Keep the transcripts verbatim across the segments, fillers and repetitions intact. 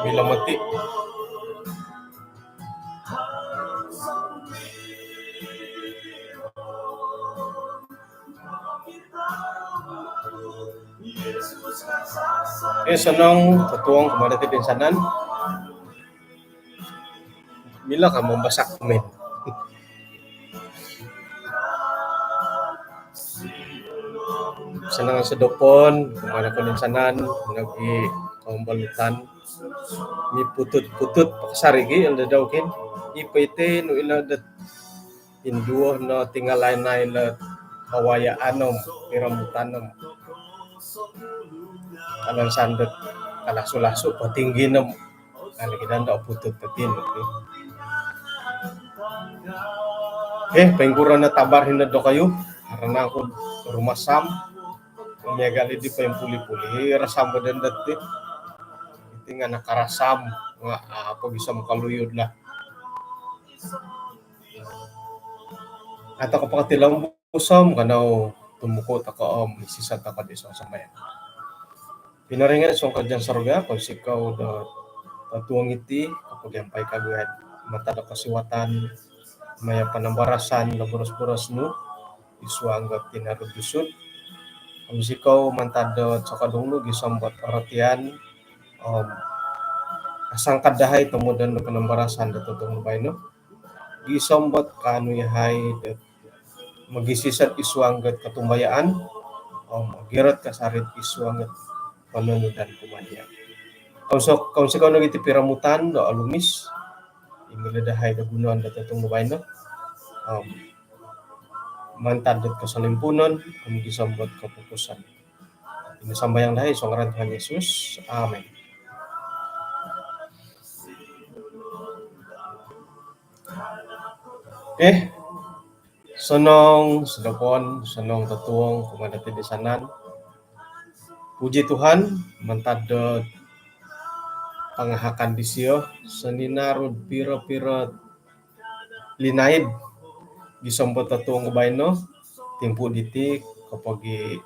Milo moti. Eh, osonong totuong kumaa dati toinsanan. Milo ka mambasa komen. Osonong sodopon kumaa dati toinsanan, nogi kombolutan. Miputut-putut pakasari gi ilo dau kin. Ipo iti nu ilo dot induo no tingalainai lo kawayaan om piromutan om kalansan dot kalasu-lasu patinggi nom. Anu, kita nda putut tatin. Eh, poingkuro no tabar hino dokoyu? Karana oku rumasam. Miagal di poimpuli-puli rasam badan dati. Iti nga nakarasam nga, ah, apo gisom kaluyud lah. Atau kapakatilombusom kanau tumuku toko om misisa toko di suang sambayang. Pinoringan suang kerajaan sorga, kounsikou do totuong iti, kopogiampai kagu mantad do kosiwatan maya panambarasan do boros-boros nu id suang do Tinaru Dusun. Kounsikou mantad do sokodung nu gisom dot orotian om asangkad dahai tomodon do panambarasan do totuong baino. Gisom dot kaanu yahai dot mogisisat id suang dot kotumbayaan om ogirot kasari id suang dot pononudan kumaa dia. Kounsikou nogi iti piromutan do olumis i milo dahai do gunoon do totuong baino om mantad dot kosolimpunon om gisom dot kopupusan. Ino sambayang dahai id suang ngaran Tuhan Yesus. Amin. Eh, osonong sodopon, osonong totuong kumaa dati toinsanan. Puji Tuhan, mantad do pangahakan disio soninaru piro-piro linaid gisom dot totuong baino, timpu diti kopogi,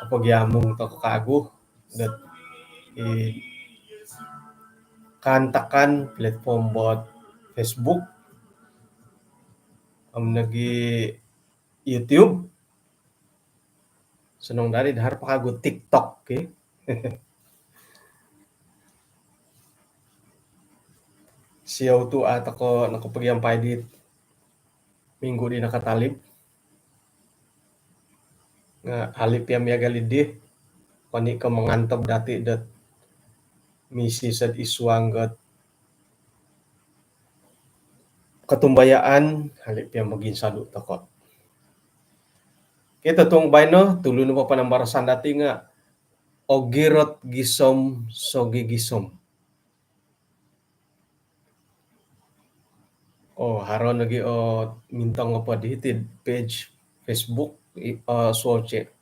kopogiamung toko kagu dot i kaantakan platform dot Facebook om nogi YouTube. Osonong dari dahar po kagu TikTok, ki. Siou tu, ah, toko nokopogiampai di minggu di nakatalib. Nga hali pia miagal di, okon i ko mangantob dati dot misisat id suang dot kotumbayaan, hali pia moginsodu toko. Okey, totuong baino, tulu nopo panambarasan dati nga ogirot gisom sogigisom. Oh, haro nogi o mintong nopo di hiti page Facebook, i, eh, suoce.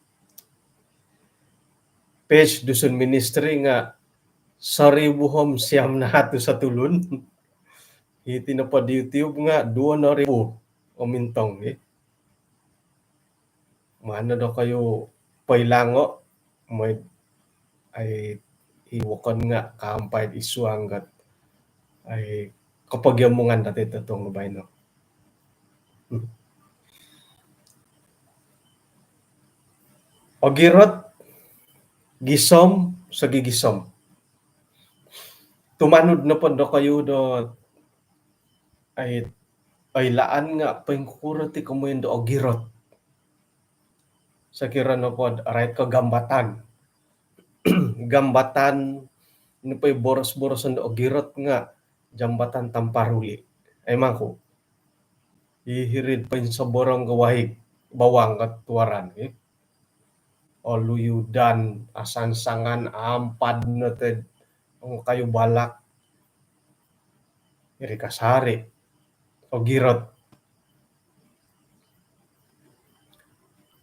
Page Dusun Ministry nga soribu om siam nahatus o tulun. Hiti nopo di YouTube nga duo no ribu o mintong, eh. Maan no dokoyu poilango, mooi, ai, i wokon nga kaampai id suang dot, ai, kopogiamungan dati totuong baino. Hmm. Ogirot gisom sogigisom. Tumanud nopo dokoyu do, ai, oilaan nga poingkuro ti komoyon do ogirot. Sokiro nopo do rait ko jambatan. Jambatan nopo i boros-boroson do ogirot nga Jambatan Tamparuli. Ai, mangku. I hiri'd poinsoborong ko waig bawang ko tuaran, ki. Oluyudan, asangsangan, ampad no ti kayu balak. Iri kasari. Ogirot.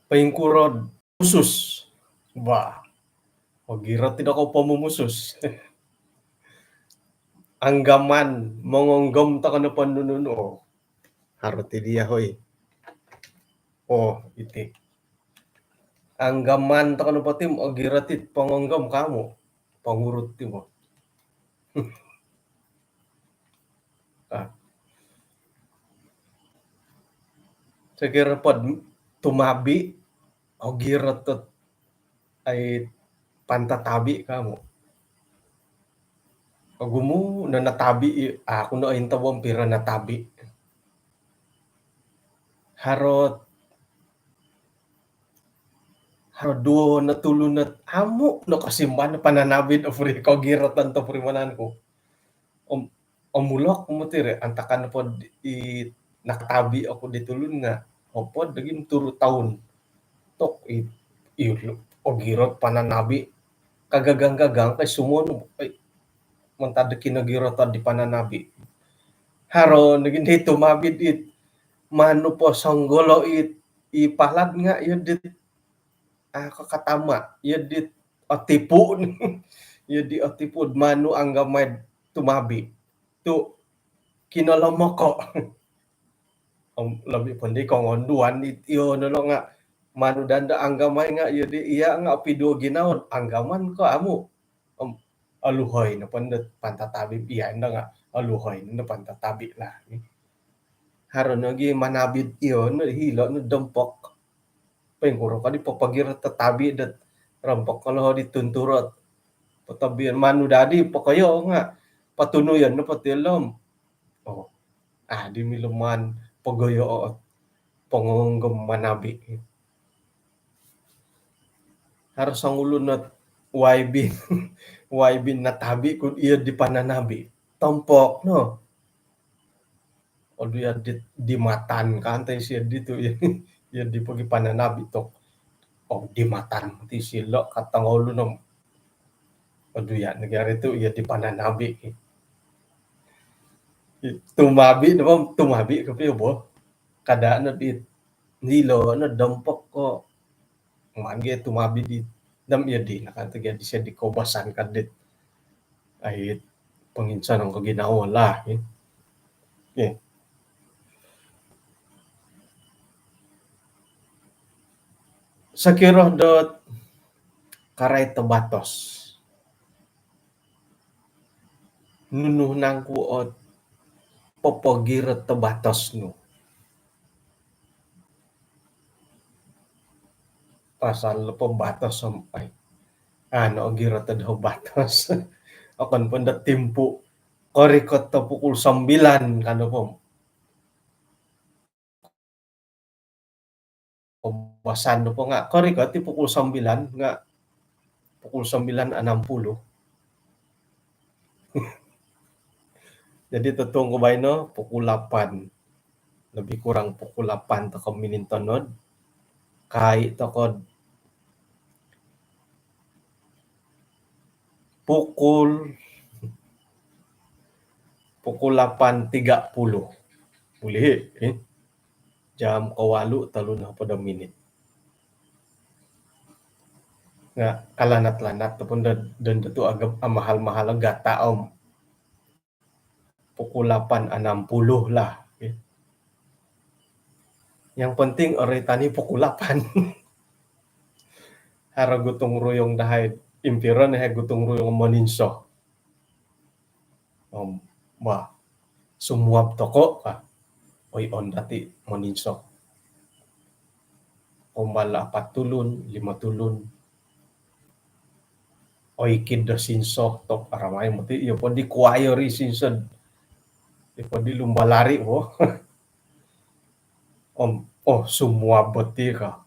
Poingkuro do musus. Bah. Ogirot ti dokoyu pomumusus. Anggaman, mongonggom toko nopo nunu-nunu. Oh. Haro ti dia, hoi. Oh, iti. Anggaman toko nopo ti om ogirot it pongonggom kamu. pongurut ti bo. Ah. Sokiro pod tumabi, ogirot dot ai pantatabi kamu. Ogumu no natabi i, aku no intob om piro natabi. Harot, harot duo no tulun no amu no kosimban pananabi do puri kogiroton topurimananku. Om, omulok moti ri, antakan pod i nakatabi oku di tulun nga hopod lagi turu toun. Tok i, i ogirot pananabi. Kagagang-gagang kai sumonu, ai, mantad do kinogiroton di pananabi. Haro nogi di tumabi di manu po songgolo i, i palad nga iyo di, ah, kakatama, iyo di otipu. Iyo di otipu manu anggamai tumabi. Tu kinolomoko. Om lobi po di kongonduan i, iyo no lo nga manu danda anggamai nga iyo di iya nga piduo ginawo, anggaman ko amu. Om aluhoi no pon do pantatabi iya ndo nga aluhoi no pantatabi lah. Haro nogi manabi iyo no hilo no dompok. Poingkuro ko di popogirot tatabi dot rompok kolo di tunturot. Potobian manu dadi pokoyo nga patunuyon no potilom. Oh, ah, di miluman pogoyo o pongonggom manabi. Harus songulun not Y B, Y B natabi ku iyo di pananabi. Tompok no. Odu ya di, di matan kan tai sia di tu ya. Ya di pogi pananabi tok. Oh, di matan ti silo katang ulu nom. Odu ya negara tu ya di pananabi. Tumabi no, tumabi kopi bo. Kada no di nilo no dompok ko. Mangge tumabi di dam ya di nakan tu ya di sia di koubasan kadit. Ai panginsan ko ginawo lah. Okey. Sokiro dot karait do batos. Nunu nangku ot popogirot do batos nu. Pasal po batos om ai. Ano ogirot do batos. Okon po do timpu. Korikot do pukul sembilan kan po. Koubasan do po nga korikot di pukul sembilan nga pukul sembilan enam puluh. Jadi totuong ko baino pukul lapan. Lebih kurang pukul lapan toko minintonod. Kai toko pukul, pukul lapan tiga puluh. Boleh, eh? Jam kawalu tolu nohopod minit. Nga kalanat-lanat ataupun dan, dan tentu agak mahal-mahal gata om. Pukul lapan enam puluh lah, eh. Yang penting oroitan i pukul lapan. Haro gotong royong dahai, impiro no hai gotong royong moninso. Om bah, sumuab toko ka. Oi, on dati moninso. Kombal apat tulun, lima tulun. Oi, kid do sinso tok aramai moti, iyo po di kuayo ri sinso. Iyo po di lumba lari bo. Om, oh, sumuab boti ka.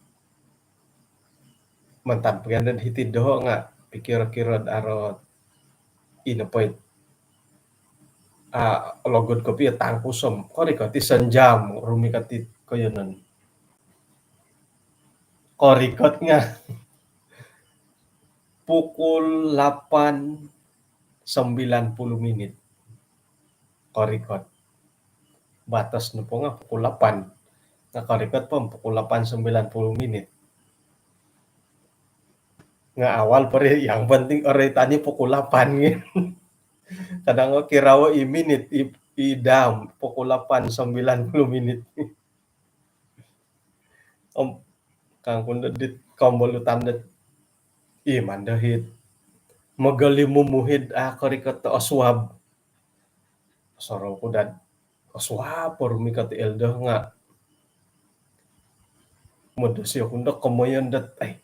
Mantad pagandad hiti doho nga pikir-kiro aro ino poi. Ah, logod kopi tangkus om. Korikot i senjam, rumi kati koyonon. Korikot nga pukul lapan sembilan puluh minit. Korikot. Batas nopo nga pukul lapan. Nga korikot po pukul lapan sembilan puluh minit. Nga awal pori yang penting oroitan i pukul lapan. Kadang ko kirawo i minit, i, i dam, pukul lapan sembilan puluh minit. Om kangku no dit kombolutan dot i mandahit Mogolimumuhid a' korikot do osuab. Sorou ku dot osuab po rumikot i Elder nga' modosi oku ndo komoyon dot ai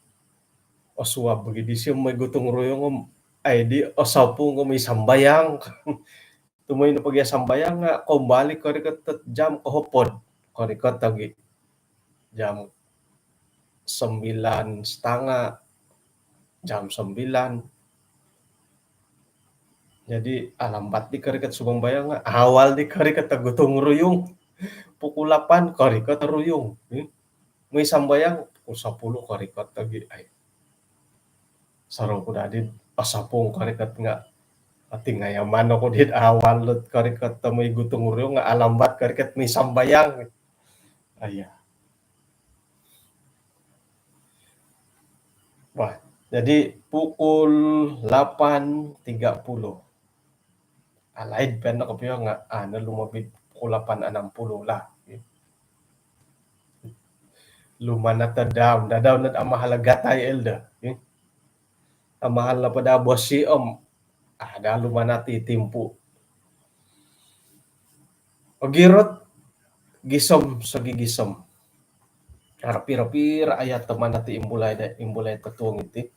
osuab bagi disio moi gotong-royong om ai di osopung om moi sambayang. Tumoy no pogi sambayang nga' kombali korikot dot jam kohopod. Korikot ogi jam sembilan setengah, jam sembilan. Jadi alambat di korikot sumambayang nga' awal di korikot gotong-royong. Pukul lapan korikot ruyung. Moi sambayang pukul sepuluh korikot ogi ai. Sorou ku dot osopung korikot nga' ati nga' yaman oku dit awal dot korikot do moi gotong-royong nga' alambat korikot moi sambayang. Aya. Wah, jadi pukul lapan tiga puluh. Alaid po no kopio nga' ano lumobi pukul lapan enam puluh lah. Lumanat do dau, dadau nod amahal gatai Elder. Amahal nopo do bosi om ada lumanat i timpu. Ogirot gisom sogi gisom. Rapi-rapi ra ayat do manat i imbulai do imbulai totuong iti.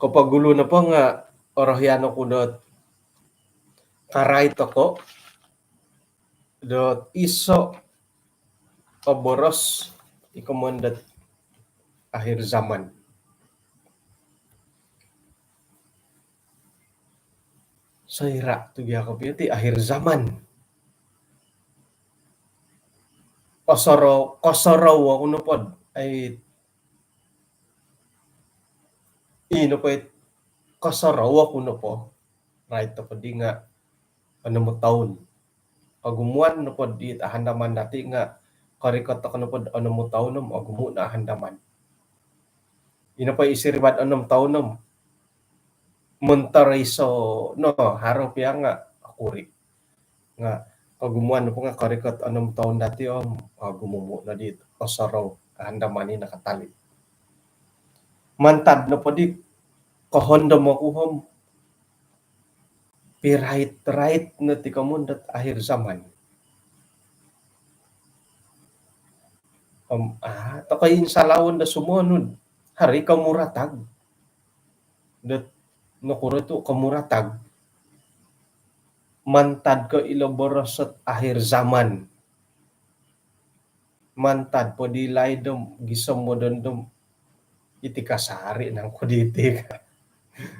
Kopogulu nopo nga' orohian oku dot karai toko dot iso o boros i komoyon dot akhir zaman. Soira' tu gia kopio ti akhir zaman. Osorou, kosorou oku nopo dot ai ino po it kosorou oku nopo rait nopo di nga' onom toun. Kogumuan nopo di ahandaman dati nga' korikot toko nopo onom toun om ogumu' no ahandaman. Ino po i siriba dot onom toun om montor iso no haro pia nga' okuri'. Nga' kogumuan nopo nga' korikot onom toun dati om ogumu' no di osorou ahandaman i nakatali. Mantad nopo di kohondom oku om pirait-rait no ti komoyon dot akhir zaman. Om a' toko insalawon do sumonud hari komuratag. Dot nokuro tu komuratag? Mantad ko ilo boros dot akhir zaman. Mantad po di laid om gisom modon dom iti kasari nangku diti ka.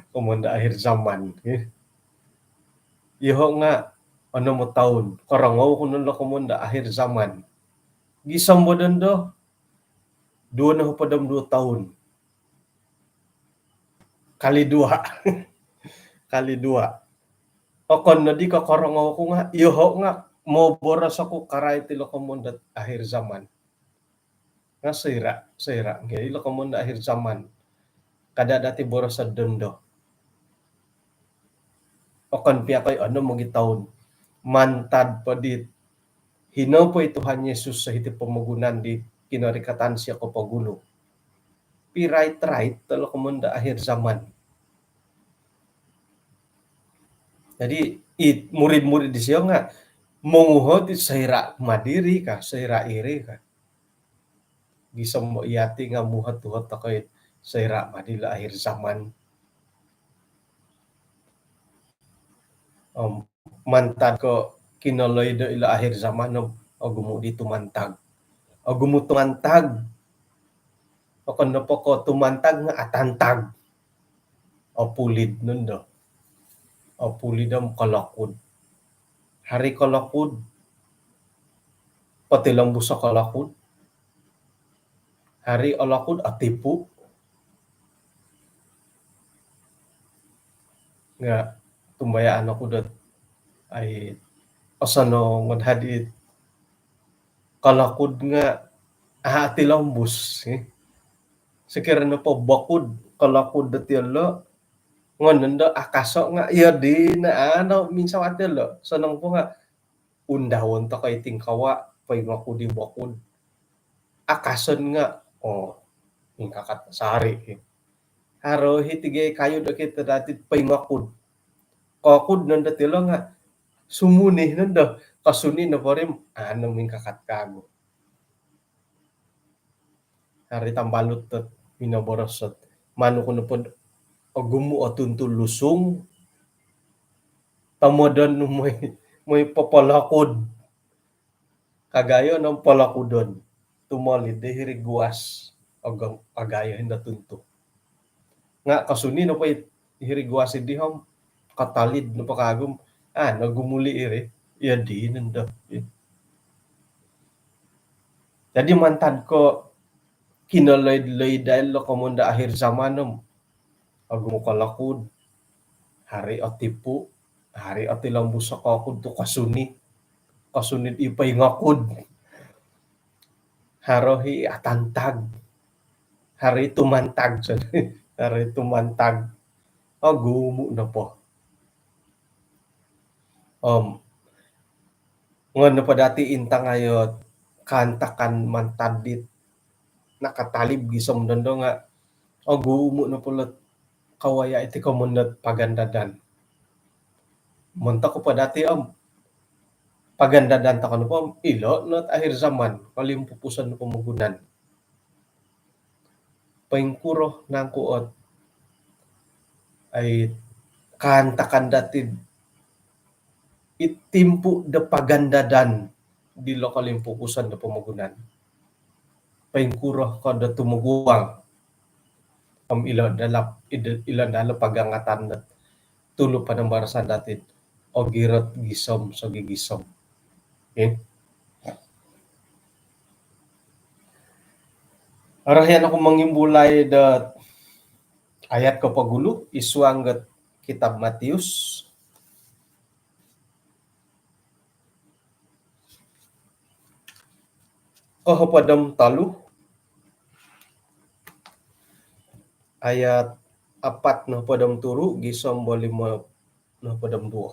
Komoyon do akhir zaman. Iyoho' nga' onom toun. Korongou ku no lo komoyon do akhir zaman. Gisom modon do duo nohopod om duo toun. Kali dua. Kali dua. Okon nodi ko korongou ku nga' iyoho' nga' moboros oku karai ti lo komoyon dot akhir zaman. Nga' soira', soira' ngai' ilo komoyon dot akhir zaman. Kada' dati boros do dondo. Okon pia ko i onom nogi toun. Mantad po di hino po i Tuhan Yesus hiti pomogunan di kinorikatan sio kopogulu. Pirait-rait tolo komoyon do akhir zaman. Jadi i murid-murid disio nga' monguhot i soira' ma diri ka, soira' iri ka. Gisom iyati nga' muhot-uhot toko i soira' ma dilo akhir zaman. Om mantad ko kinoloido ilo akhir zaman om ogumu' di tumantag. Ogumu' tumantag. Okon nopo ko tumantag nga' atantag. Opulid nondo. Opulid om kolokud. Hari kolokud, potilombus o kolokud. Hari olokud, otipu'. Nga' tumbayaan oku dot ai osonong ngon hadi kolokud nga' a' tilombus. Sokiro nopo bokud kolokud dot iyolo', ngoyon do akaso' nga' iyo dino ano minsawat iyolo'. Sonong po nga' undawon toko i tingkawa', poingokud i bokud. Akason nga', oo, mingkakat sehari. Haro hiti gia kayu do kito dati poingokud. Kokud nondo tilo nga sumuni nondo, kosuni nopo ri om anu mingkakat kagu. Haro tambalut dot minoboros dot, manu ku nopo ogumu o tuntu lusung, tomodon nu moi, moi popolokud. Kagayo no polokudon. Tumolid di hiri guas. Ogo, kagayo hindo tuntu. Nga kosuni nopo i hiri guas di om, katalid nopo kagu om, ah, nogumuli iri. Iya di nondo. Jadi mantad ko kinoloid-loid dai lo komoyon do akhir zaman om, ogumu kolokud, haro otipu, haro otilombus o kokud tu kosuni, kosuni i poingokud. Haro i atantag, haro i tumantag, haro i tumantag. Ogumu nopo. Om, ngon nopo dati intangai o kaantakan mantad dit nakatalib gisom dondo nga, ogumu nopo lot kawaya iti komoyon dot pagandadan. Montok nopo dati om, pagandadan toko nopo om, ilo not akhir zaman, kolimpupuson pomogunan. Poingkuro nangku ot, ai, kaantakan dati id timpu do pagandadan dilo kolimpupuson do pomogunan. Poingkuro ko do tumoguang. Om ilo dalap, ilo, ilo dalap pagangatan dot tulu panambarasan dati, ogirot gisom sogigisom. Okey. Orohian oku mongimbulai do ayat kopogulu id suang dot kitab Matius. Kohopod om tolu, ayat apat nohopod om turu gisom do limo nohopod om duo.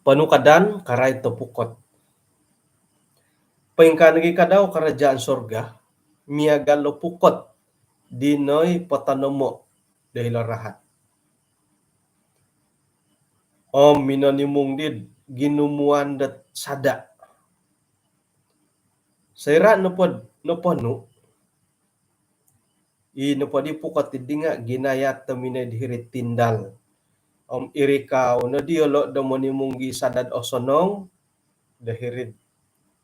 Ponukadan karait do pukot. Poingkaa nogi kadau karajaan sorga miagal do pukot di noipotanomo do hilo rahat om minonimung did ginumuan dot sada. Soira nopo, noponu, i nopo di pukot dii nga ginayat do minongoi hiri'd tindal. Om irikau no diolo do monimung di sada dot osonong do hiri'd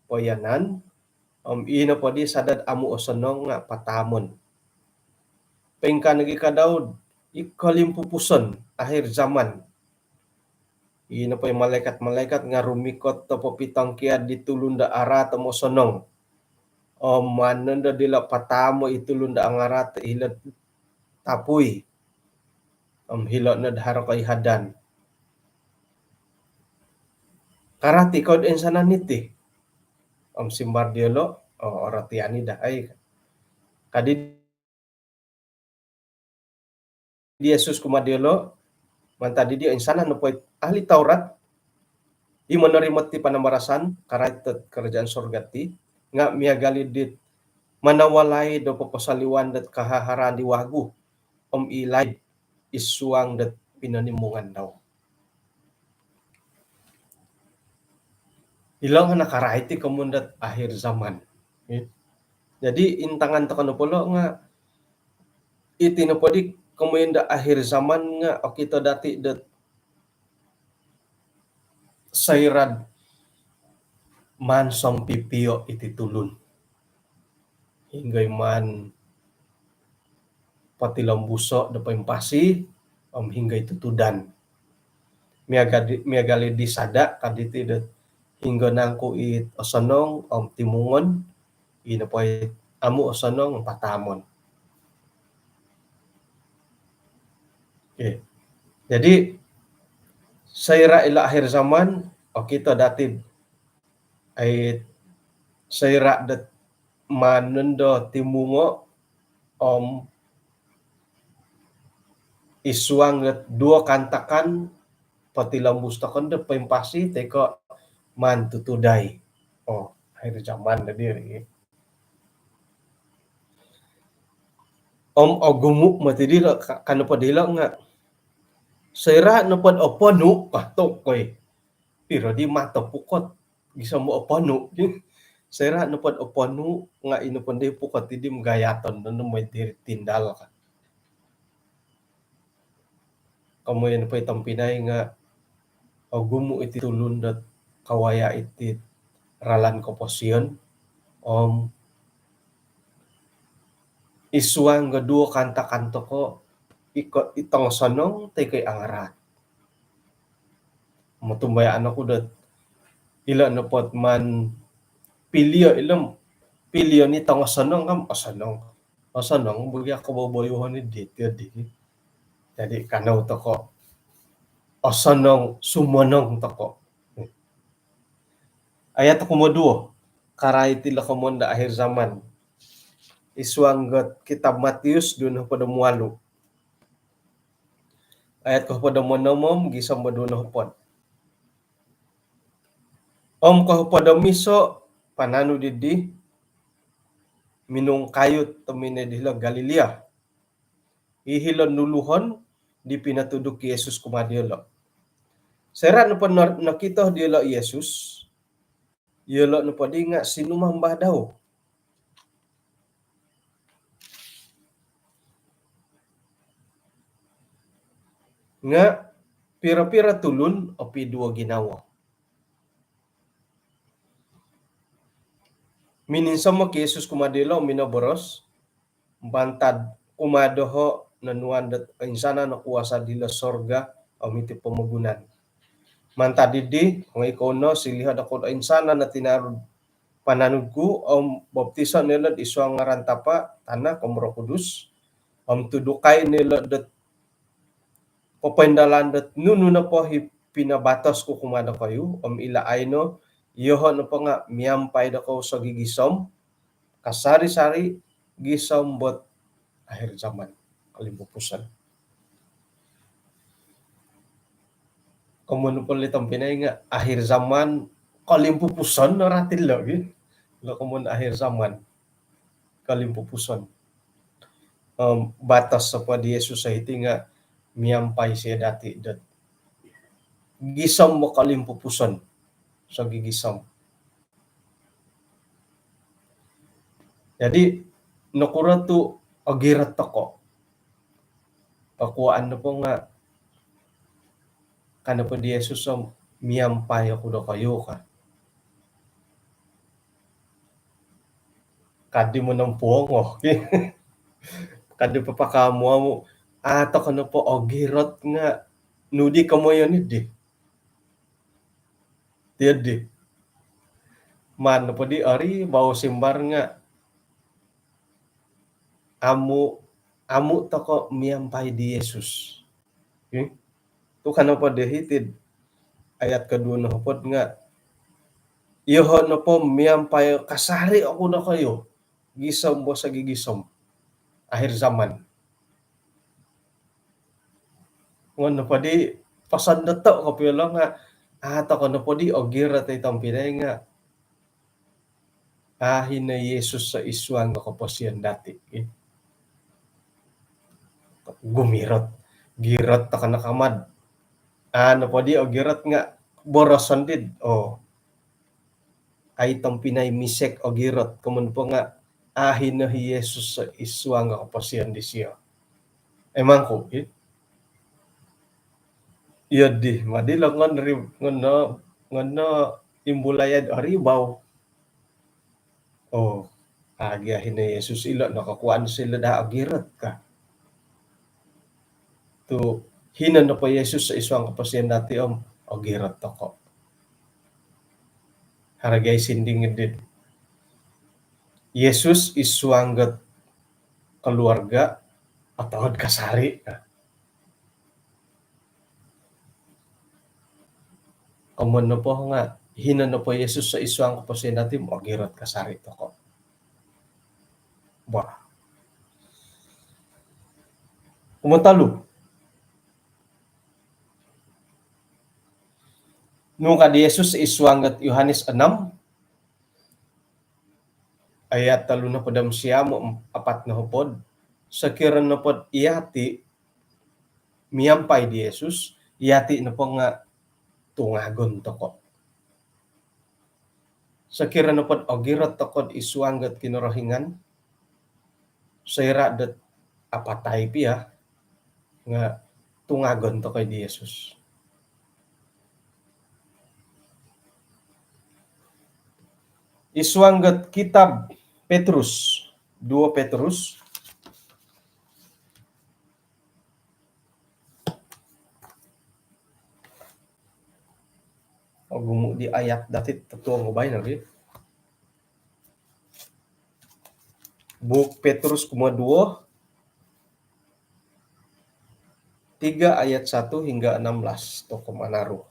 poiyanan. Om i nopo di sada dot amu osonong nga pataamon. Poingkaa nogi kadau id kolimpupuson akhir zaman, i nopo i malaikat-malaikat nga rumikot do popitongkiad di tulun do araat om osonong. Om maan nondo dilo pataamo i tulun do angaraat hilo'd tapui. Om hilo nod haro koihadan. Karati kou do insanan iti? Om simbar diolo, oh, orotian i dahai. Kadi di Yesus kumaa diolo, mantad dii insanan nopo it ahli Taurat i monorimo ti panambarasan karait dot karajaan sorga ti, nga miagal i dit manawalai do poposoliwan dot kahaharaan di wagu om i laid id suang dot pinonimungan dau. Ilo nga nakarait i komoyon dot akhir zaman. Jadi intangan toko nopo lo nga iti nopo di komoyon do akhir zaman nga okito dati dot soira maan sompipio iti tulun. Hinggo i maan potilombuso do poimpasi om hinggo i tutudan. Miagal di, miagal di sada kadi ti dot hinggo nangku it osonong om timungon, i nopo it amu osonong pataamon. Okey. Jadi soira ilo akhir zaman, okito dati it soira dot maan nondo timungo om id suang dot duo kaantakan potilombus toko nondo poimpasi toi ko maan tutudai. Oh, akhir zaman dadi iri. Om ogumu' moti dilo', ka-, ka nopo dilo' nga'. Soira' nopod oponu', ah, tokoi. Piro di mato pukot. Gisom bo oponu'. Soira' nopod oponu' nga' ino pon di pukot di magayaton, nono moi diri tindal ka. Komoyon nopo i tompinai nga' ogumu' iti tulun dot kawaya' iti ralan koposion, om i suang do duo kaantakan toko', iko i tongosonong toi ko' i angaraat. Motumbayaan oku dot ilo' nopod maan pilio' ilo', pilio' ni tongosonong kan, osonong. Osonong bagi ako boboyohon i dit, iyo di. Jadi kanou toko' osonong, sumonong toko'. Ayat kumoduo, karait ilo' komoyon do akhir zaman. I suang dot kitab Matius duo nohopod om walu'. Ayat kohopod om onom gisom bo duo nohopod. Om kohopod om iso' pananud iddi minungkayut tomine' di hilo' Galilia, i hilo' nuluhon di pinotuduk i Yesus kumaa diyolo'. Soira' nopo nor-, nokito diyolo' i Yesus, iyolo' nopoddi nga' sinumambah dau. Nga' piro-piro tulun opiduo ginawo. Mininsomok i Yesus kumaa diyolo' minoboros, mantad kumaa doho' nonuan dot oinsanan o kuasa' dilo' sorga om iti pomogunan. Mantad iddi, ongoi kou no, siliho' dokoyu oinsanan o tinaru' pananud ku, om baptiso' no ilo'd i suang ngaran Tapa', Tanak, om Roh Kudus, om tudukai no ilo' dot popoindalan dot nunu nopo i pinabatos ku kumaa dokoyu, om ilaai no, iyoho' nopo nga' miampai dokoyu sogigisom, kasari-sari gisom bot akhir zaman, kolimpupuson. Komoyon nopo li tompinai nga' akhir zaman, kolimpupuson no rati lo' gi. Lo' komoyon akhir zaman, kolimpupuson. Om batos nopo di Yesus hiti nga' miampai sio dati' dot gisom bo kolimpupuson, sogigisom. Jadi nokuro tu' ogirot toko'? Pokuaan nopo nga' ka nopo di Yesus om, miampai oku dokoyu ka. Kadi monompuong, oh. Kadi papakaamu-amu, a' toko' nopo ogirot nga' nu di komoyon iddi. Tiyo di. Maan nopo di oribau simbar nga' amu', amu' toko' miampai di Yesus. Hmm? Tu' ka nopo di hiti'd ayat koduo nohopod nga', iyoho' nopo miampai kasari' oku dokoyu gisom bo sogigisom, akhir zaman. Ngon nopo di posondoto' kopio lo' nga', a' toko' nopo di ogirot i tompinai nga' a' hino i Yesus so i suang do koposion dati', eh. Gumirot. Girot toko' no kama'd. A' nopo di ogirot nga' boroson di'd, oh, ai tompinai misek ogirot, komoyon po nga' a' hino i Yesus so i suang do koposion disio. Emang ku, eh. Iyo di, madi lo' ngon ri-, ngon no, ngon no imbulai oribau. Oh, a' gia hino i Yesus ilo', nokokuaan silo' daa ogirot ka. Tu' hino nopo i Yesus so i suang koposion dati' om, ogirot toko'. Haro gia i sinding iddi'd Yesus i suang dot koluarga', otood kasari' ka. Komoyon nopo nga', hino nopo i Yesus so i suang koposion dati' om, ogirot kasari' toko'. Bah. Kumontolu. Nung ka di Yesus i suang dot Yohanes enam, ayat tolu nohopod om siam om apat nohopod. Sokiro nopod iyati' miampai di Yesus, iyati' nopo nga' tungagon toko'. Sokiro nopod ogirot toko'd isuang dot Kinorohingan, soira' dot apatai pia, nga' tungagon toko' i' di Yesus. Isuang dot kitab Petrus, duo Petrus. Ogumu' di ayat dati' totuong obai nogi. Buuk Petrus kumoduo, tiga ayat satu hingga enam belas, toko' manaru.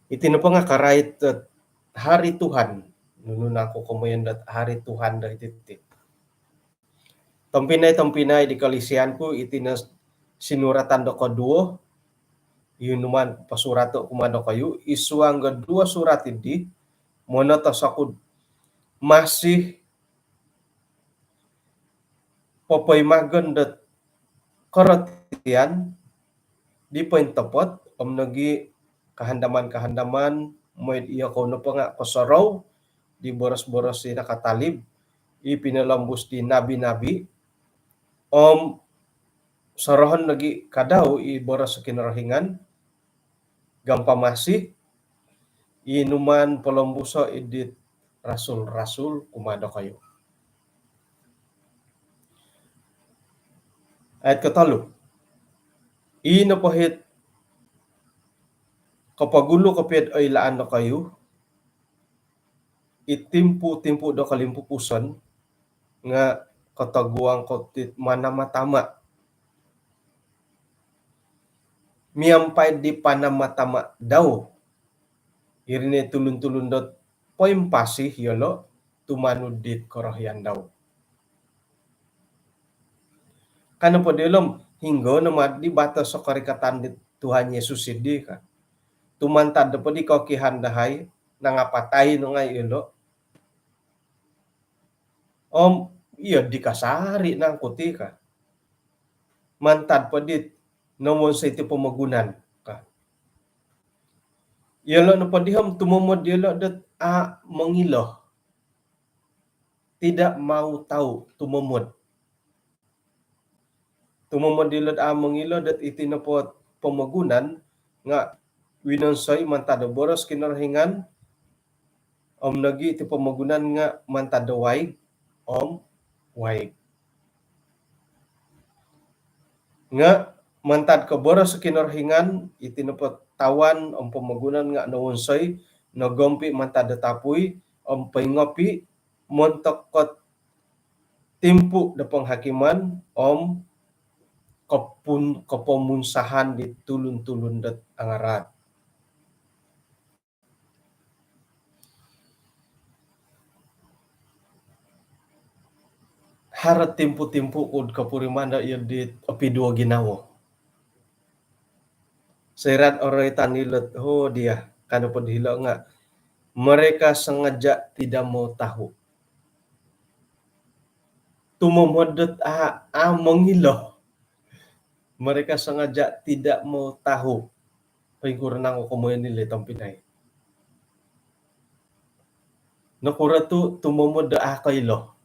Iti nopo nga' karait dot hari Tuhan. Nunu nangku komoyon dot hari Tuhan do hiti ti? Tompinai-tompinai di kolisianku, iti no sinuratan do koduo, inuman posurato' kumaa dokoyu, isuang do duo surat iddi, monotos oku'd masih popoimagon dot korotian di pointopot, om nogi' kahandaman-kahandaman, moi'd iyokou nopo nga' kosorou di boros-boros i nakatalib, i pinolombus di nabi-nabi, om sorohon nogi' kadau i boros Kinorohingan, gompo masih, inuman polombuso' iddit rasul-rasul kumaa dokoyu. Ayat kotolu. I nopo hit kopogulu kopio'd oilaan dokoyu, i timpu-timpu do kolimpupuson nga' kotoguang ko' tit manama-tama. Miampai di panama-tama dau, iri no i tulun-tulun dot poimpasi iyolo' tumanud dit korohian dau. Ka nopo diyolo', hinggo no mad di batos o korikatan di Tuhan Yesus iddi ka. Tu' mantad nopo di kokihan dahai, nangapatai no ngai' iyolo'. Om iyo di kasari' nangku ti ka. Mantad po dit nowonsoi ti pomogunan ka. Iyolo' nopo di om tumomod iyolo' dot a' mongilo. Tidak mau tahu, tumomod. Tumomod iyolo'd a' mongilo dot iti nopo pomogunan nga' winonsoi mantad do boros Kinorohingan, om nogi' iti pomogunan nga' mantad do waig om waig. Nga' mantad ko boros Kinorohingan, iti nopo tawan om pomogunan nga' nowonsoi nogompi' mantad do tapui om poingopi' montok kot timpu' do penghakiman om kopun-, kopomunsahan di tulun-tulun dot angaraat. Haro timpu-timpu ku'd kopuriman do iyo di opiduo ginawo. Soira'd oroitan ilo'd, oh, dia, ka nopo di hilo' nga', mereka sengaja tidak mau tahu. Tumomod dot a', a' mongilo. Mereka sengaja tidak mau tahu. Poingkuro nangku komoyon dilo' tompinai? Nokuro tu' tumomod do a' koilo?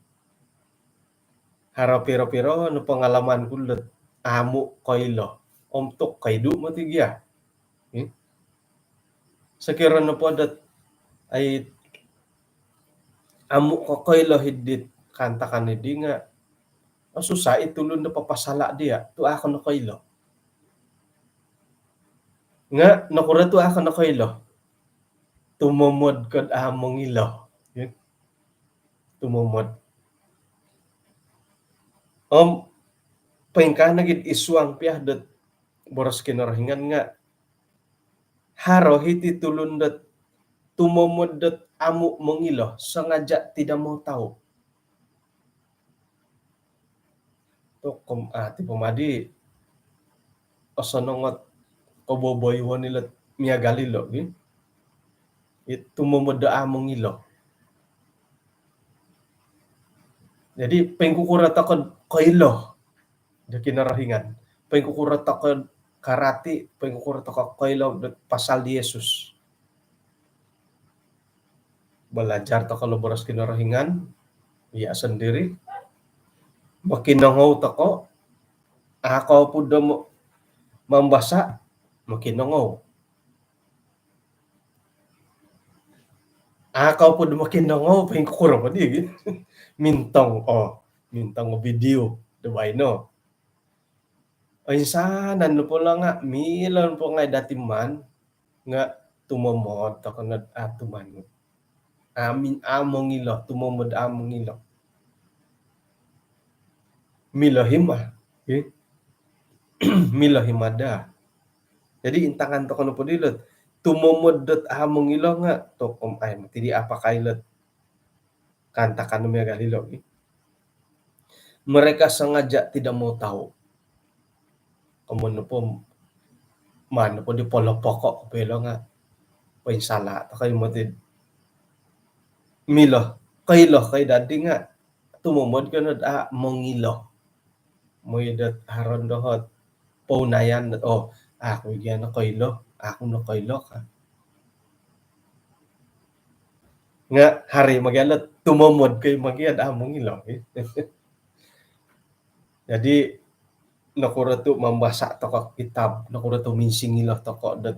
Haro piro-piro no pengalaman ku dot amu' koilo. Om tu' koidu' moti gia. Hmm? Sokiro nopo dot ai amu' kokoilo hiddit kaantakan iddi nga', oh, susah i tulun do papasala' diya' tu' a' ko nokoilo. Nga' nokuro tu' a' ko nokoilo? Tumomod ko'd a' mongilo. Ya. Tumomod. Om poingkaa nogi'd isuang pia dot boros Kinorohingan nga' haro hiti tulun dot tumomod dot amu' mongilo, sengaja tidak mau tahu. Tu' kom-, ah, ti po madi osonong ot koboboyuhon ilo'd miagal ilo' gi. It tumomod do a' mongilo. Jadi poingkukuro toko koilo do Kinorohingan? Poingkukuro toko karati, poingkukuro toko koilo do pasal di Yesus? Balajar toko lo boros Kinorohingan, iya sendiri. Mokinongou toko, a' ko pun do mo-, mambasa, mokinongou. A' ko pun do mokinongou, poingkukuro po di, gitu. Mintong, oh, mintong video do baino. Oinsanan nopo lo nga', milo nopo ngai' dati maan, nga' tumomod toko nod a' tumanud. Amin, a' mongilo, tumomod a' mongilo. Milo hima, eh? Milo hima daa. Jadi intangan toko nopo dilo, tumomod dot a' mongilo nga' tokom ai, mati di apakai lot kaantakan miagal ilo, eh? Mereka sengaja tidak mau tahu. Komoyon nopo, maan nopo di polopoko' kopio ilo nga' poinsala' toko i moti. Milo, koilo ko i dadi nga' tumomod ko nod a' mongilo. Mooi dot haro doho' pounayan dot, oh, a' ku gia nokoilo, a' ku nokoilo ka. Nga' haro i' ma gia lo tumomod ko i ma gia dot a' mongilo. Jadi nokuro tu' mambasa' toko kitab, nokuro tu' minsingilo toko dot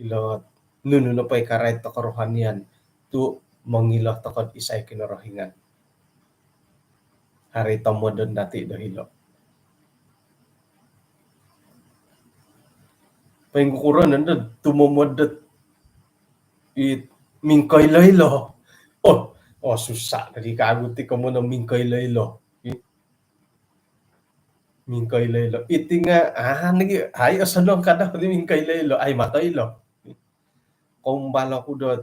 ilo nunu nopo i karait do kerohanian tu' mongilo toko isai Kinorohingan. Haro i' tomodon dati do hilo. Poingkukuro nondo tumomod dot i mingkoilo-ilo. Oh, oh, susah dadi kagu ti komoyon mingkoilo-ilo. Mingkoilo-ilo. Iti nga', ah, nogi, ai, osonong kada di mingkoilo-ilo. Ai, matoilo. Koumbal oku dot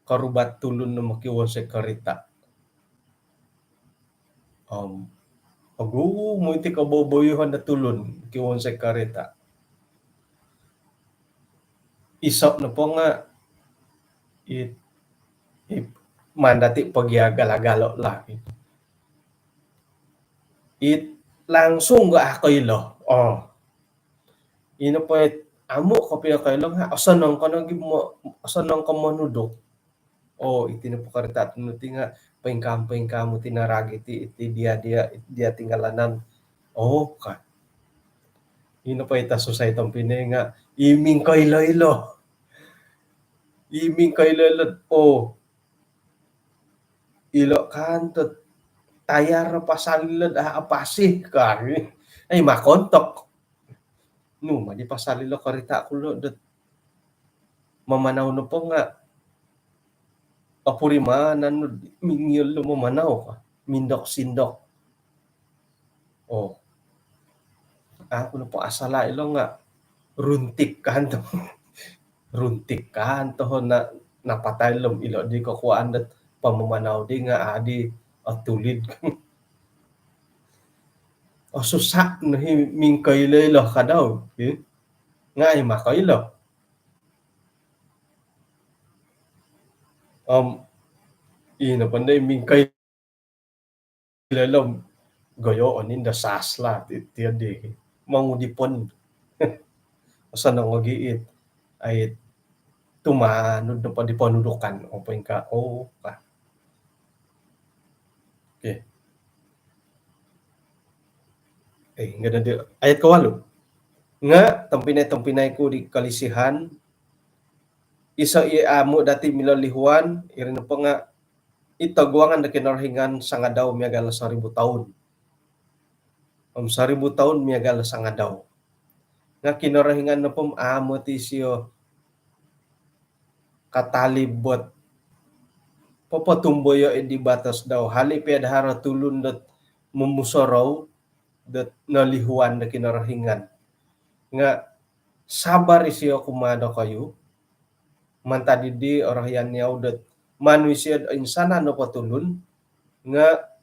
korubat tulun no mokiwonsoi karita'. Om ogumu iti koboboyoon do tulun mokiwonsoi karita'. Iso' nopo nga' it, it maan dati' pogiagal-agalo' lah. It langsung ga' a' koilo. Oh. Ino po it amu' kopio koilo nga' osonong ko nogi mo-, osonong ko monuduk. Oh, iti nopo karita' tu ti nga' poingkaa-poingkaa mu ti naragi ti, iti dia, dia, dia tinggalanan. Oh, ka. Ino po it osusah i tompinai nga' i mingkoilo-ilo. I mingkoilo-ilo. Oh. Ilo kan tu tayar pasal ilo, ah, apa sih ka. Ai, makontok. Nu ma di pasal ilo karita' ku lo dot mamanau nopo nga' opurimanan nu mingilo mamanau ka, mindok-sindok. Oh. Aku nopo asala' ilo nga' runtik kan tu. Runtik kan tu na, napatai lo ilo di kokuaan dot pamamanau di nga' adi otulid. Oh, susah no hi mingkoilo-ilo kadau, eh? Nga' ai makoilo. Om ino pandai mingkoilo-ilo, goyo onin do sas lah ti, ti adi. Mangudipon. Osonong ogi it, ai, tumanud nopo di ponudukan. Opo ingkaa, oh, ka. Okey. Eh, nga' dadi ayat kawalu. Nga' tompinai-tompinai ku di kolisihan, iso i amu' dati milo lihuan, iri nopo nga' i toguangan do Kinorohingan sangadau miagal soribu toun. Om soribu toun miagal sangadau. Nga' Kinorohingan nopo amu' ti isio katalib dot popotumboyo' id di batos dau. Hali' pia do haro tulun dot momusorou dot nolihuan do Kinorohingan. Nga' sabar isio kumaa dokoyu. Mantad di orohian yau dot manusia' insanan nopo tulun nga'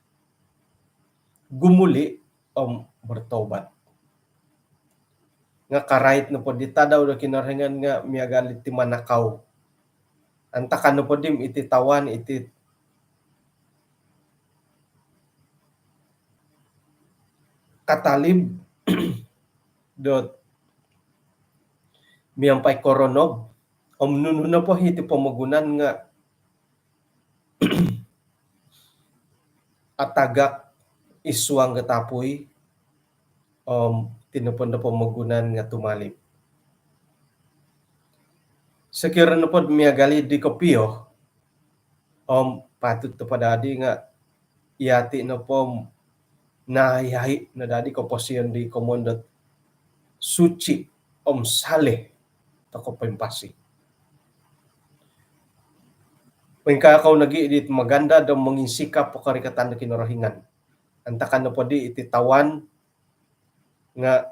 gumuli' om bertobat. Nga' karait nopo di tadau do Kinorohingan nga' miagal iti manakau. Antakan nopo dim iti tawan, iti atalib dot miampai koronob, om nunu nopo hiti pomogunan nga atagak id suang do tapui, om iti nopo do pomogunan nga tumalib. Sokiro nopo miagal di kopio, om patut nopo dadi nga yati nopo om nayai no dadi koposion di komoyon dot suci om saleh toko poimpasi. Poingkaa kou nogi di magandad om monginsikap o korikatan do Kinorohingan. Antakan nopo di iti tawan nga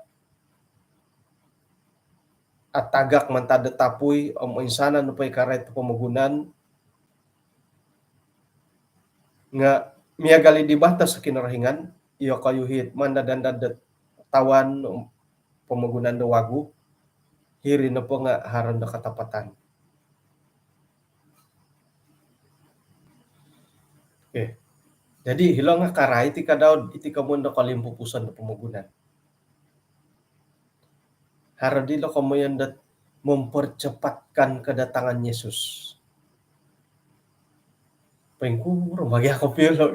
atagak mantad do tapui om oinsanan nopo i karait do pomogunan nga miagal di batos Kinorohingan, iyokoyu hiti mandad-andad do tawan om pomogunan do wagu, hiri nopo nga haro no katapatan. Okey. Jadi hilo nga karait i ka Daud, iti komoyon do kolimpupuson do pomogunan. Haro dilo komoyon dot mempercepatkan kedatangan Yesus. Poingkuro ma gia kopio lo?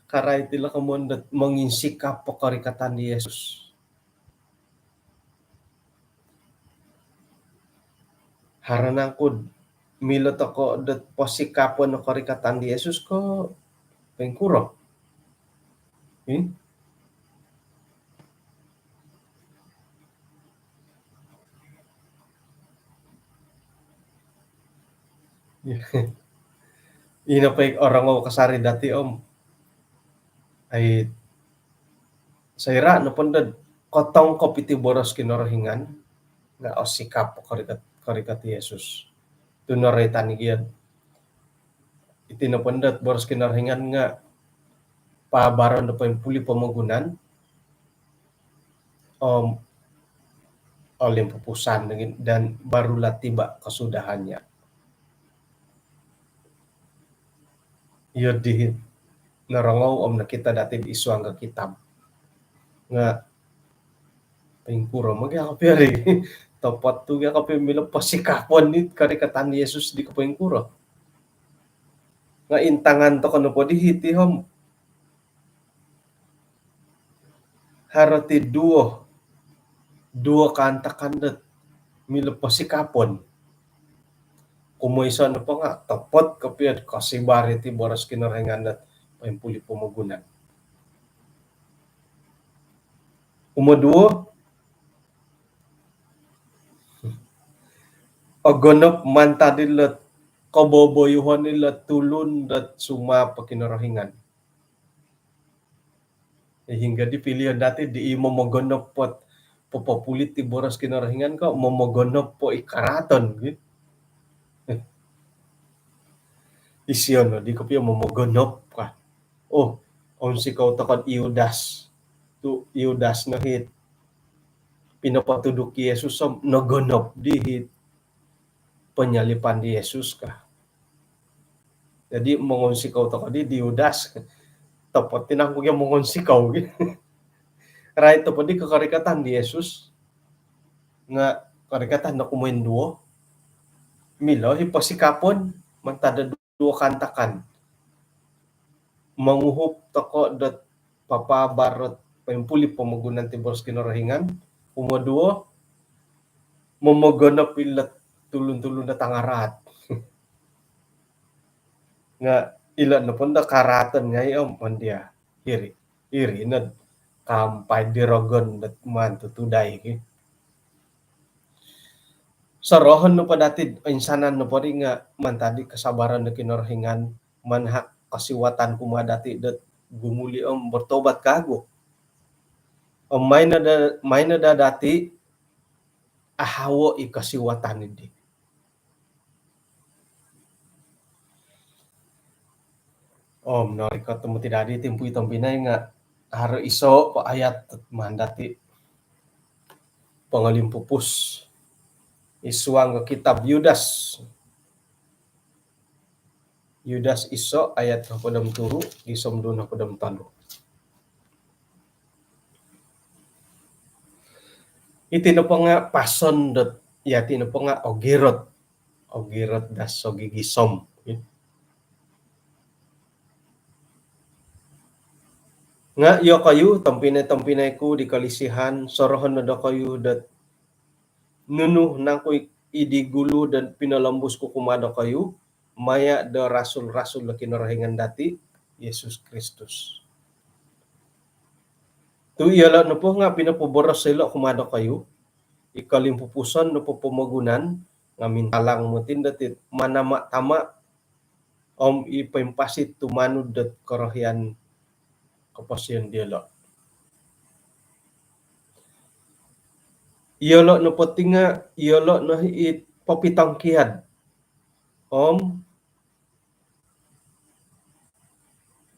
Karait ilo komoyon dot monginsikap o korikatan di Yesus. Haro nangku do milo toko dot posikapon o korikatan di Yesus ko poingkuro? Hmm? Ino po i orongou kasari dati om. Ai, soira nopo do kotongkop iti boros Kinorohingan nga osikap o korikat, korikat Yesus. Tu noroitan i gia. Iti nopo do boros Kinorohingan nga paabaron do poimpuli pomogunan om olimpupusan dan barulah tiba kesudahannya. Iyo dii norongou om nokito dati id suang do kitab. Nga poingkuro ma gia kopio ri? Topot tu gia kopio milo posikapon i korikatan Yesus di ko poingkuro? Nga intangan toko nopo di hiti om haro ti duo, duo kaantakan dot milo posikapon. Kumoiso nopo nga topot kopio kosibar iti boros Kinorohingan dot poimpuli pomogunan. Kumoduo, ogonop mantad ilo koboboyuhon ilo tulun dot sumapo Kinorohingan. Hinggo di pilion dati di i momogonop po popopuli ti boros Kinorohingan ko momogonop po i karaaton gitu. Isio no di kopio momogonop ka. Oh, onsikou toko di Yudas. Tu Yudas no hiti pinopotuduk Yesus om nogonop di hiti penyaliban di Yesus ka. Jadi mongonsikou toko di, di Yudas. Topot i nangku gia mongonsikou. Karait nopo di ko korikatan di Yesus nga korikatan do kumoinduo. Milo i posikapon mantad do duo kaantakan. Monguhup toko dot papaabar dot poimpuli pomogunan ti boros Kinorohingan. Kumoduo, momogonop ilo tulun-tulun dot angaraat. Nga ilo nopo do karaaton ngai om, om dia hiri, hiri no kaampai di rogon dot maan tutudai ki. Sorohon nopo dati, insanan nopo ri nga mantad di kesabaran do Kinorohingan manahak kosiwatan kumaa dati dot gumuli om bertobat kagu. Om maai no da, maai no da dati ahawo i kosiwatan di. Om norikot tomod ti dadi timpu i tompinai nga haro iso po ayat dot maan dati pongolimpupus id suang do kitab Yudas. Yudas iso ayat hopod om turu gisom duo nohopod om tolu. Iti nopo nga pason dot, ya, iti nopo nga ogirot. Ogirot do sogigisom. Nga iyokoyu, tompinai-tompinai ku di kolisihan, sorohon no dokoyu dot nunu nangku i di gulu dot pinolombus ku kumaa dokoyu, maya do rasul-rasul do Kinorohingan dati, Yesus Kristus. Tu iyolo nopo nga pinopoboros ilo kumaa dokoyu, i kolimpupuson nopo pomogunan nga mintalang moti dati manama-tama om i poimpasi tumanud dot korohian koposion diolo. Iyolo nopo ti nga, iyolo no i popitongkiad om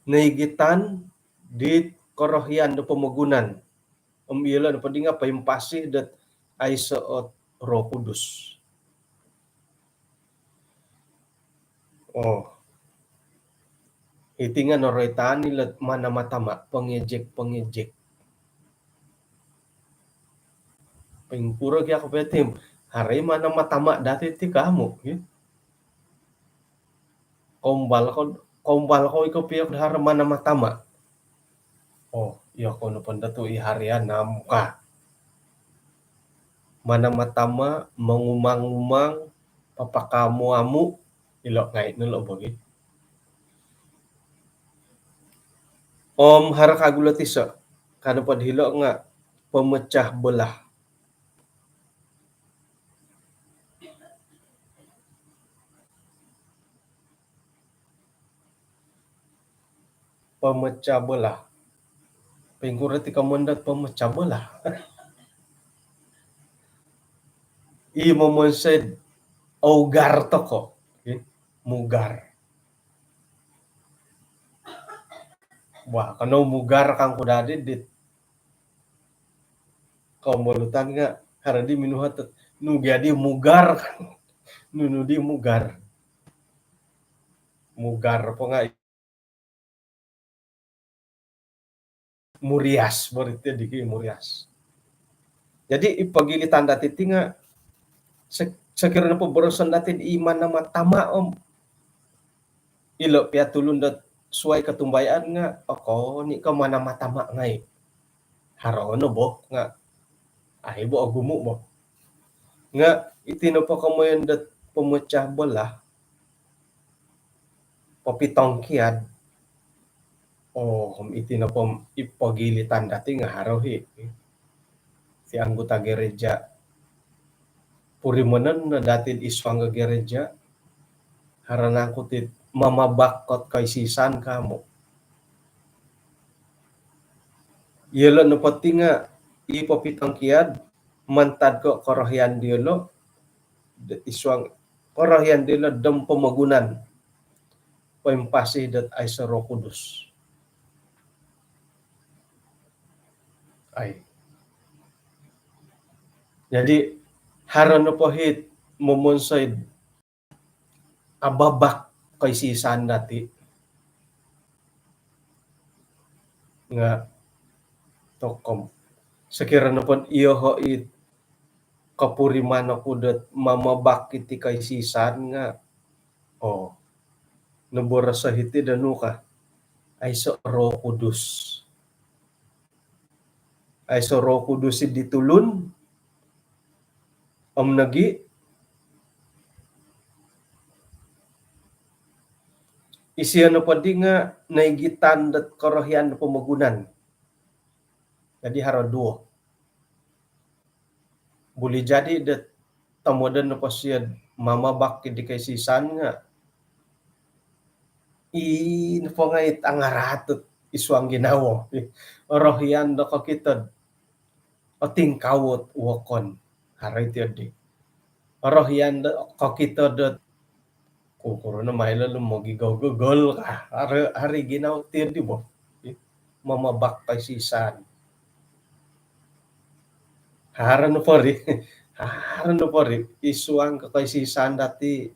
noigitan di korohian do pomogunan. Om iyolo nopo di nga poimpasi dot aiso ot Roh Kudus. Oh. Iti nga noroitan ilo manama-tama, pengejek-pengejek. Poingkuro gia kopio ti, haro i manama-tama dati ti kamu, ya. Kombal ko, kombal ko iko pio haro manama-tama. Oh, iya ko nopo dati i haro i anam ka. Manama-tama, mongumang-umang, papakaamu-amu, ilo ngai no lo bagi. Om haro kagu lo tiso, ka nopo dilo nga pemecah belah. Pemecah belah. Poingkuro ti komoyon dot pemecah belah? I momonsoi do ougar toko. Okey. Mugar. Wah, kanou mugar kangku dati dit kombolutan nga haro di minuhot, nu gia di mugar. Nunu di mugar? Mugar po nga murias, berarti diki murias. Jadi, i pogilitan dati ti nga, se-, sekiranya poboroson dati di manama-tama om ilo pia tulun dot suai kotumbayaan nga, okon i ko manama-tama ngai. Haro no bo nga, ai bo ogumu bo. Nga iti nopo komoyon dot pemecah belah, popitongkiad. Oh, iti nopo i pogilitan dati nga haro i. Ti anggota gereja. Purimanon no dati id suang gereja. Haro nangku ti mamabak ot koisisan kamu? Iyolo nopo ti nga i popitongkiad mantad ko korohian diolo, id suang korohian diolo dom pomogunan. Poimpasi dot aiso Roh Kudus. Ai. Jadi, haro nopo it momonsoi do ababak koisisan dati nga tokom. Sekiranya nopo iyoho i kopuriman oku dot mamabak iti koisisan nga, oh, noboros o hiti do nu ka, aiso Roh Kudus. Aiso Roh Kudus id di tulun. Om nogi, isio nopo di nga noigitan dot korohian do pomogunan. Jadi haro duo. Buli jadi dot tomodon nopo sio do mamabak id di koisisan nga, i nopo ngai it angaraat id suang ginawo. Orohian do kokito do otingkau ot wokon. Haro i ti di. Orohian do kokito do, kukuro no mailo lo mogigogol ka. Haro, haro i ginawo ti di bo. Mamabak koisisan. Haro nopo ri. Haro nopo ri. Id suang ko koisisan dati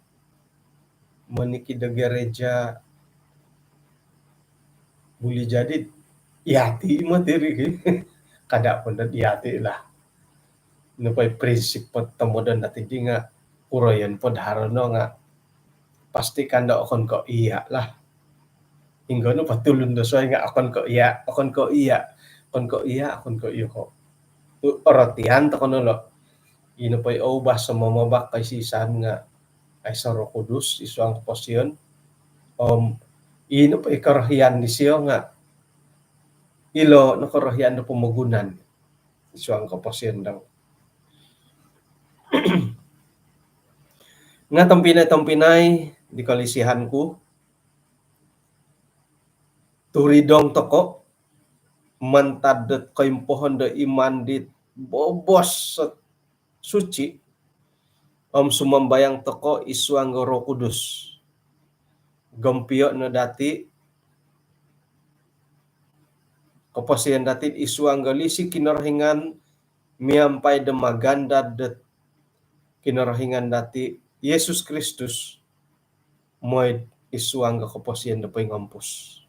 monikid do gereja, buli jadi yati moti ri. Kada pun do yati lah. Ino po i prinsip po tomodon dati di nga, kuroyon po do haro no nga, pastikan do okon ko iya lah. Inggo no po tulun do suai nga okon ko iya, okon ko iya, okon ko iya, okon ko iyo ko. Tu orotian tokou no lo. Ino po i oubas sama mabak kai sisan nga aiso Roh Kudus id suang koposion. Om ino po i korohian disio nga ilo no korohian do pomogunan id suang koposion dau. Nga tompinai-tompinai di kolisihan ku, turidong tokou mantad dot koimpohon do iman dit bobos suci, om sumambayang tokou id suang do Roh Kudus. Gompio no dati koposion dati id suang do lisi Kinorohingan miampai do magandad dot Kinorohingan dati Yesus Kristus, mooi id suang do koposion do poingompus.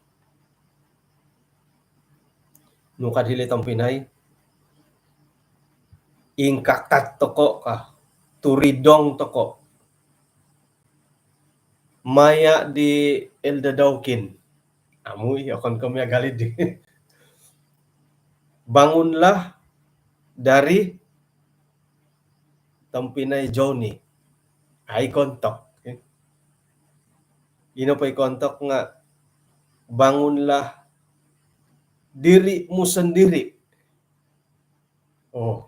Nu ka dilo tompinai, ingkakat tokou ka, turidong tokou maya di Elder Dawkin. Amu i, okon ko miagal di. Bangunlah dari tompinai Johnny. Ai kontok. Ino po i kontok nga, bangunlah dirimu sendiri. Oh,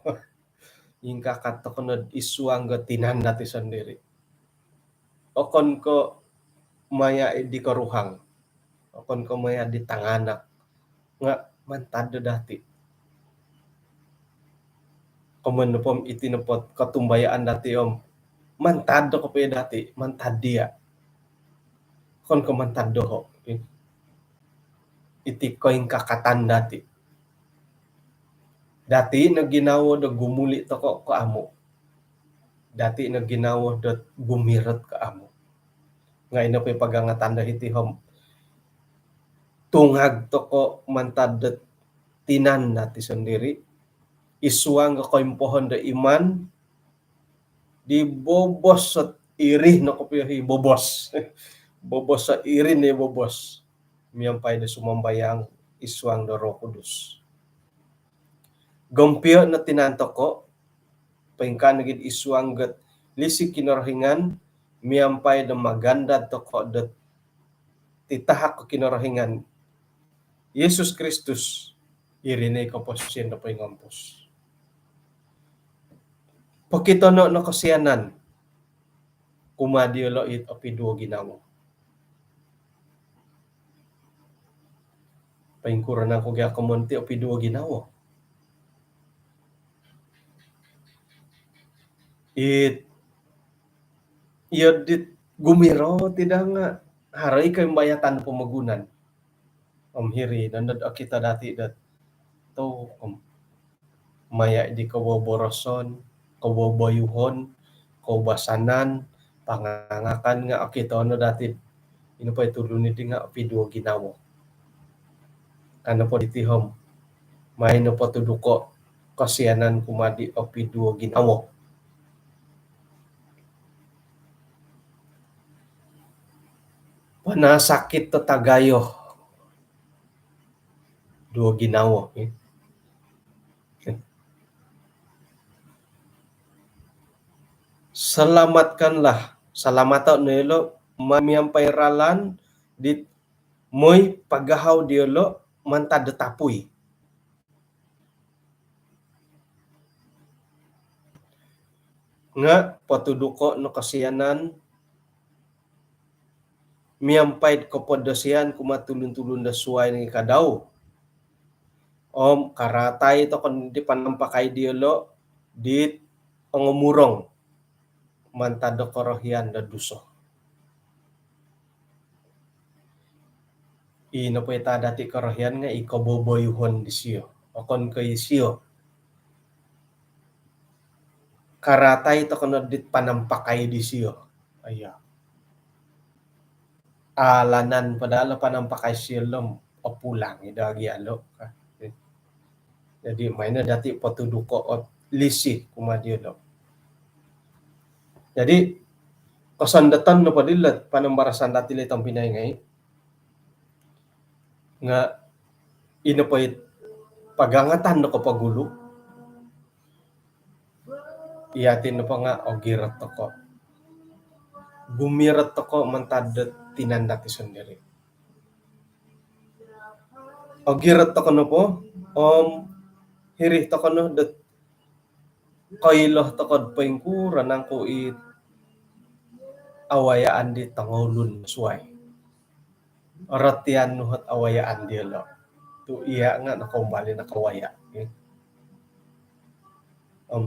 ingkakat tokou no id suang do tinan dati sendiri. Okon ko maya di koruhang, okon ko maya di tanganak, nga mantad do dati. Komoyon nopo om iti nopo kotumbayaan dati om mantad do kopio dati, mantad dia. Okon ko mantad doho. Iti koingkakatan dati. Dati no ginawo do gumuli tokou ko amu. Dati no ginawo do gumirot ko amu. Nga ino po i pagangatan do hiti om tungag tokou mantad do tinan dati sendiri, id suang do koimpohon do iman, di bobos sot iri no kopio i bobos. Bobos sot iri ni bobos. Miampai do sumambayang id suang do Roh Kudus. Gompio no tinan tokou, poingkaa nogi id suang dot lisi Kinorohingan, miampai do magandad tokou dot titahak Kinorohingan Yesus Kristus, iri no i koposion do poingompus. Pokitono no kosianan kumaa diolo it opiduo ginawo. Poingkuro nangku gia komoyon ti opiduo ginawo? It, iyo dit gumirot id danga, haro i koimbayatan pomogunan. Om hiri nondo okito dati dot tu, om maya di koboboroson, koboboyuhon, koubasanan, pangangakan nga okito no dati. Ino po i tulun iti nga opiduo ginawo. Ka nopo diti om, maai nopo tuduko kosianan kumaa di opiduo ginawo. Panasakit do tagayo. Duo ginawo, eh. Selamatkanlah, salamato no ilo ma-, miampai ralan dit mooi pagahau diolo mantad do tapui. Nga potuduko no kosianan miampai do kopodosian kumaa tulun-tulun do suai nogi ka dau. Om karatai tokou di panampakai diolo dit ongomurong mantad do korohian do duso. Ino po i taa dati korohian nga i koboboyuhon disio. Okon ko isio. Karatai tokou no dit panampakai disio. Aya. Alanan padahal panampakai sio lo om opulang i daa gia lo. Jadi maai no dati potuduko ot lisi kumaa diolo. Jadi, kosondoton nopo dilo panambarasan dati lo tompinai ngai, nga ino po it pagangatan do kopogulu, yati nopo nga ogirot toko. Gumirot toko mantad do tinan dati sondiri. Ogirot toko nopo, om hiri toko no dot koilo toko do poingkuro nangku it awayaan di tongoulun suai. Ratian nu ot awayaan diolo. Tu iya nga nakaumbal i nakawaya. Okey. Om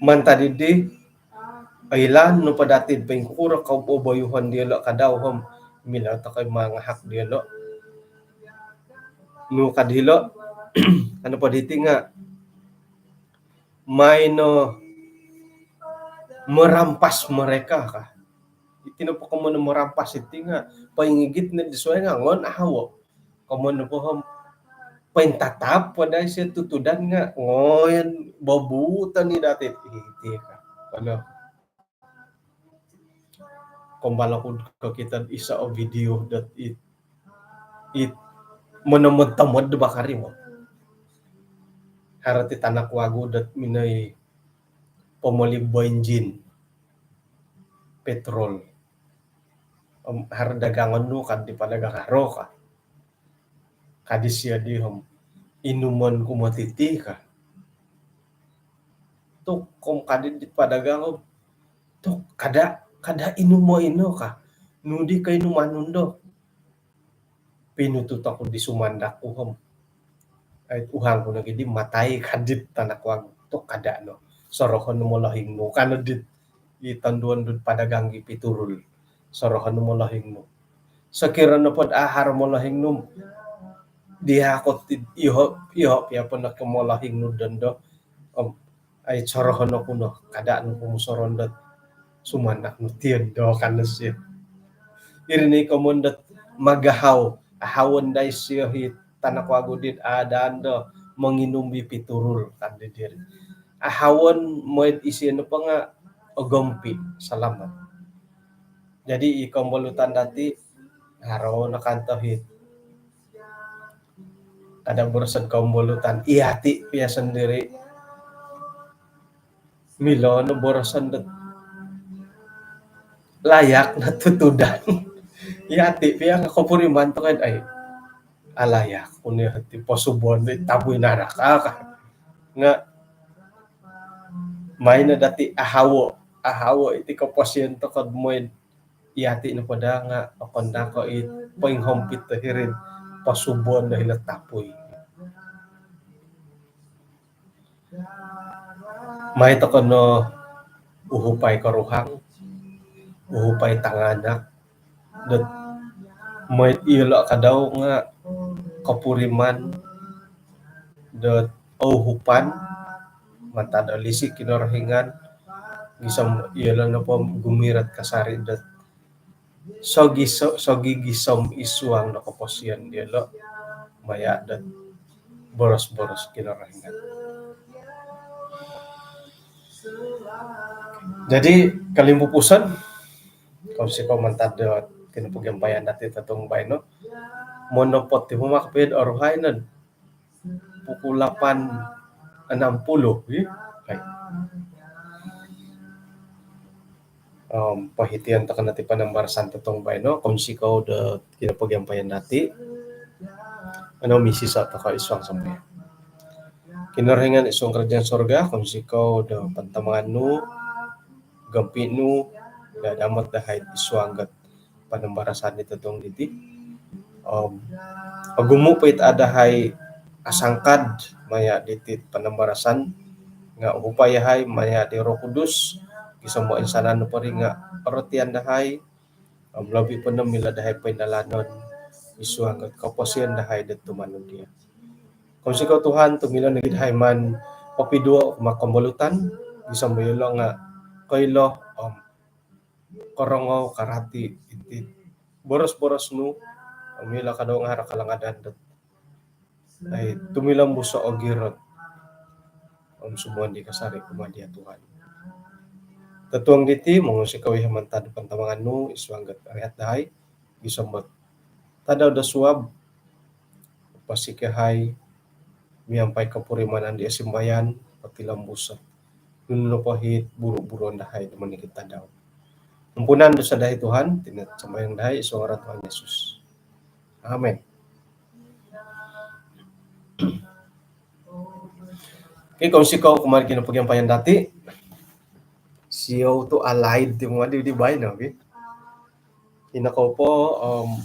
mantad di, oilaan nu po dati do poingkuro koboboyuhon diolo kadau om milo toko mangahak diolo. Nu ka dilo, ka nopo diti nga maino merampas mereka ka. Iti nopo komoyon merampas iti nga poingigit no di suai nga ngoyon ahawo. Komoyon nopo om pointatap po dai sio tutudan nga ngoyon bobuuton i dati iti ka. Kono kombal oku kokito iso o video dot it, it monomod-tomod do bakari mo. Haro ti tanak wagu dot minoi pomoli bensin petrol. Om haro dagangon nu ka di padagang, haro ka. Ka disio di om, inumon ku moti ti ka. Tu om ka di padagang om, tu kada, kada inumo ino ka. Nu di koinuman nu do. Pinutut oku di sumandak ku om, ai, uhang ku nogi di matai ka dit tanak wagu. Tu kada no. Sorohon nu molohing nu ka no dit i tonduon dot padagang di piturul. Sorohon nu molohing nu. Sokiro nopo dot a haro molohing nu, dia ko ti, iho, iho pia po no ko molohing nu dondo. Om ai, sorohon oku no, kada nu pomusoron dot sumandak nu tiyondo ka no sio. Iri no i komoyon dot magahau, ahawon dai sio i tanak wagu dit adan do monginum i piturul ka di diri. Ahawon mooi do isio nopo nga ogompi, salamat. Jadi i kombolutan dati, haro no kanto it kada boroson kombolutan, yati pia sondiri. Milo no boroson dot layak no tutudan. Yati pia nga kopuriman toko, ai, alayak ku no ti posubuon di tapui naraka ka. Nga maino dati ahawo, ahawo iti koposion toko do mooi do yati nopo daa nga okon daa ko it poinghompit do hiri do posubuon do hilo tapui. Maai toko no uhupai koruhang, uhupai tanganak, dot mooi do iyolo kadau nga kopuriman dot ouhupan mantad do lisi Kinorohingan, gisom iyolo nopo gumirot kasari dot sogi-, so-, sogigisom id suang do koposion diolo maya dot boros-boros Kinorohingan. Jadi, kolimpupuson, kounsikou mantad do kinopogiampayan dati totuong baino. Monopot ti humak pid oruhai no pukul lapan enam puluh, ya. Hai. Om, pohitian toko no ti panambarasan totuong baino, kounsikou do kinopogiampayan dati. Ano, misiso toko id suang sambayang. Kinorohingan id suang kerajaan sorga, kounsikou do pantamangan nu, gompi nu, do damot dahai id suang dot panambarasan di totuong diti. Om, ogumu po it a dahai asangkad maya diti panambarasan, nga uhupai yahai maya di Roh Kudus, gisom oinsanan nopo ri nga orotian dahai, om lobi po no milo dahai poindalanon id suang dot koposion dahai dot tumanud dia. Kounsikou Tuhan, tu milo nogi dahai maan popiduo kumaa kombolutan, gisom iyolo nga koilo om korongou, karati iti boros-boros nu, om iyolo kadau nga haro kalangadan dot, ai, tumilombus o ogirot. om sumuang di kasari kumaa dia Tuhan. Totuong diti, mongunsikou yahai mantad pantamangan nu id suang dot rihat dahai, gisom dot tadau do suab, pasik yahai miampai kopurimanan di osimbayan, potilombus nunu nopo it buru-buruon dahai do monikid tadau. Ampunan dosa dahai Tuhan, iti no sambayang dahai id suang ngaran Tuhan Yesus. Amin. Okey, kounsikou kumaa di kinopogiampayan dati. Siou tu alaid ti madi di baino, okey. Ino kou po, om,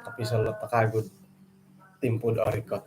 tapi selalu takagud timpu do orikot.